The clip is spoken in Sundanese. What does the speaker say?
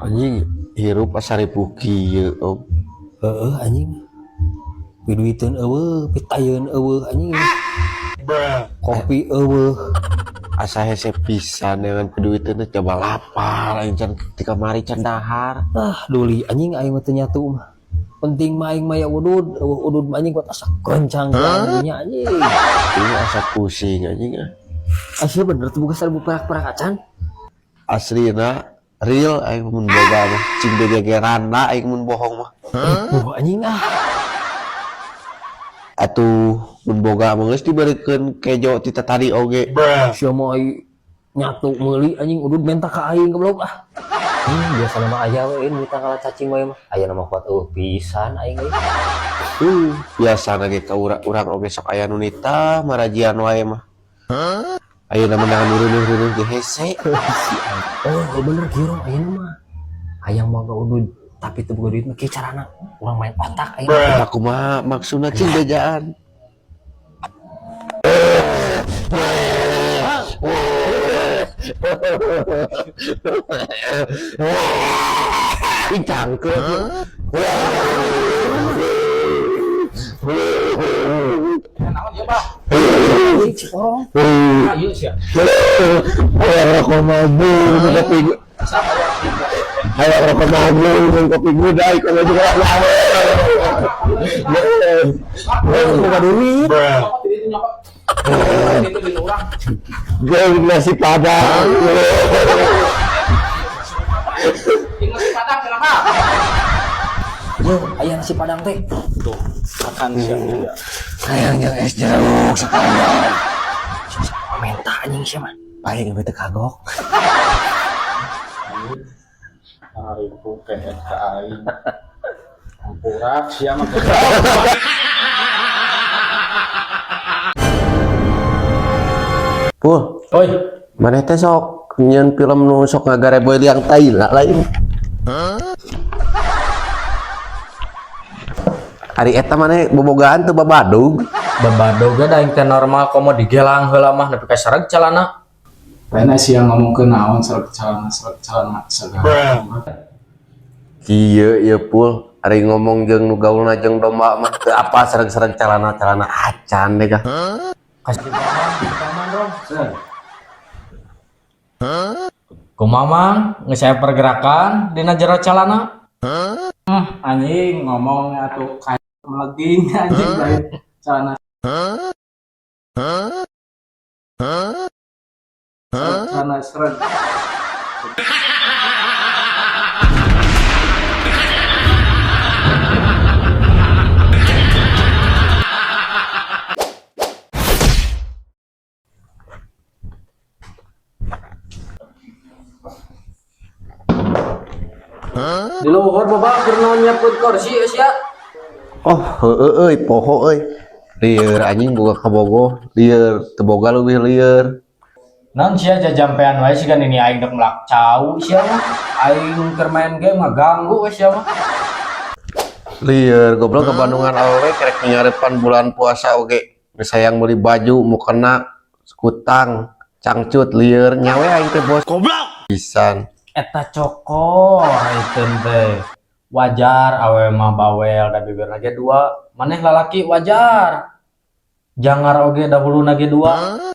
Anjing hirup asa ripuh kieu, Om. Heeh, anjing. Piduiteun eueuh, pitayeun eueuh, anjing. Kopi eueuh. Asa hese pisan dengan piduiteun teh, coba lapar aing can ti kamari can dahar. Ah, duli anjing, aing mah teu nyatu mah. Penting mah aing mah ya udud, eueuh udud mah anjing kuat asa goncang nya, anjing. Ini asa pusing, anjing, ah. Asli bener tuh buka 1000 perak-perak acan. Aslina real aing mun boga mah cing gegegerana aing mun bohong mah. Ripuh, anjing, ah. Atuh mun boga mah geus diberikeun kejo ti tadi oge. Sia mah ai nyatu meuli, anjing, udud menta ka aing, goblok, ah. Biasa nama aya we minta kalah cacing wae mah. Aya nama kuat eueuh pisan aing euy. Biasa ge ka urang oge sok aya nu nitah marajian wae mah. Ayeuna mah nu reunuh-reunuh ge hese. Oh, bener kieu urang ayeuna mah. Hayang boga udud tapi teu boga duit mah kieu carana. Urang main otak ayeuna. Aku mah maksudna cing bejaan. Ih, cangkeut. Naon ieu, Bah? Euy, ciporong. Ayo sia. Hayang rokok mabuk kopi. Hayang rokok mabuk kopi gudai kalau juga. Boga duit. Nyokot di ditu, nyokot. Itu di urang. Gue nasi padang. Jeung nasi padang kenapa? Yo, aya nasi padang teh. Tuh, makan sia juga. Hayang yang es jeruk sekalian. Menta anjing sia mah. Paling teu kagok. Ribu kehet ka aing. Hampurak sia mah. Puh, Oi, maneh teh sok nyieun film nu sok ngagareboy liang tai lah lain. Ari eta maneh bobogaan teu babadug? Babadog ge da aing teh normal, komo digelang heula mah nepi ka sareg calana. Lain sia ngomongkeun naon sareng celana segala. Kieu ieu, Pul, ari ngomong jeung nu gaulna jeung domba mah teu apa sareng-sareng calana-calana acan deh kah. Kasih paman, paman rong. Kumaha, Mang? Geus aya pergerakan dina jero calana? Anjing ngomongnya tuh kayak meleging, anjing, lain celana. Celana seret. Di luhur bapak keur naon nyiapkeun kursi sia? Oh, heueuh euy, poho euy. Lieur anjing boga kabogoh, lieur teu boga leuwih lieur. Naon sia jajampean wae siga nini aing dek melak cau sia mah. Aing keur main game ngaganggu we sia mah. Lieur goblok, ke Bandungan awewe kerek nyarepan bulan puasa oge. Geus hayang meuli baju mukena kutang cangcut lieur nyawe aing teh, bos. Goblok. Pisan. Eta cokor aiteun teh. Wajar awewe mah bawel da bibirna ge dua. Maneh lalaki wajar. Jangar oge da huluna ge dua.